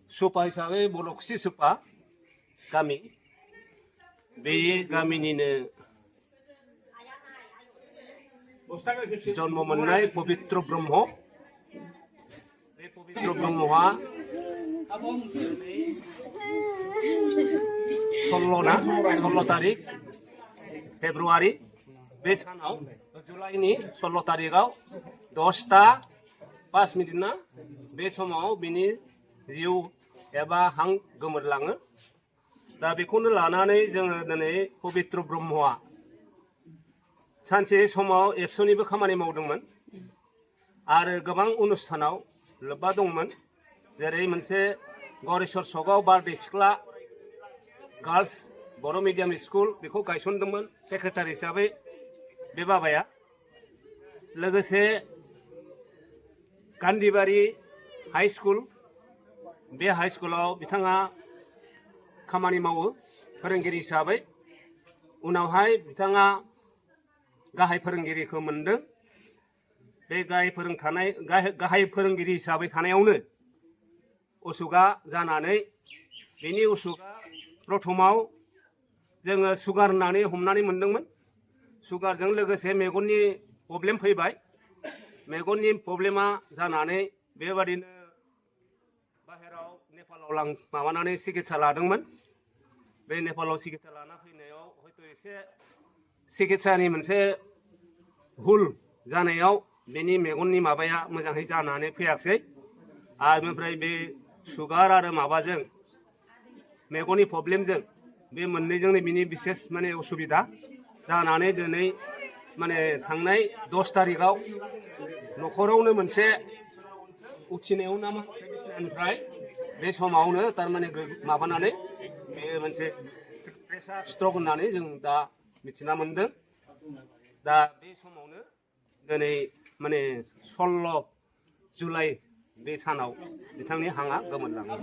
सुपा हिसाबै बलखुसि सुपा गामि बे गामिनिनो जन्म मोननाय पबित्र ब्रह्म बे पबित्र ब्रह्मआ 16 तारिख फेब्रुवारि बे सानाव जुलाइनि 16 तारिखआव 10:05 ना बे समाव बिनि जिउ एबा हां गोमोरलाङो दा बेखौनो लानानै जोङो दिनै पबित्र ब्रह्मआ सानसे समाव एबसुनिबो खामानि मावदोंमोन आरो गोबां अनुष्ठानाव लोब्बा दंमोन जेरै मोनसे गरेश्वर सकआव बारदै सिख्ला गार्ल्स बर' मिडियाम स्कुल बेखौ गायसनदोंमोन सेक्रेटारि हिसाबै बे बाबाया लोगोसे गान्धीबारि हाई स्कुल बे हाई स्कुलाव बिथाङा खामानि मावो फोरोंगिरि हिसाबै उनावहाय बिथाङा गाहाय फोरोंगिरिखौ मोनदों बे गाहाय फोरोंगिरि हिसाबै थानायावनो असुखा जानानै बेनि असुखा प्रथमाव जोङो सुगार होननानै हमनानै मोनदोंमोन सुगारजों लोगोसे मेगननि प्रब्लेम फैबाय मेगननि प्रब्लेमा जानानै बेबादिनो बाहेराव नेपालाव माबानानै सिकित्सा लादोंमोन बे नेपालाव सिकित्सा लाना फैनायाव हयथ' एसे सिकित्सानि मोनसे भुल जानायाव बेनि मेगननि माबाया मोजाङै जानानै फैयाखिसै आरो ओमफ्राय बे सुगार आरो माबाजों मेगननि प्रब्लेमजों बे मोननैजोंनो बिनि बिसेस माने उसुबिदा जानानै दिनै माने थांनाय 10 तारिखआव न'खरावनो मोनसे उथिनायाव नामा बिसनानिफ्राय बे समावनो थारमाने माबानानै बे मोनसे प्रेसार स्ट्रक होननानै जों दा मिथिना मोनदों दा बे समावनो दिनै माने 16 जुलाइ बे सानाव बिथांनि हाङा गोमोरलाङो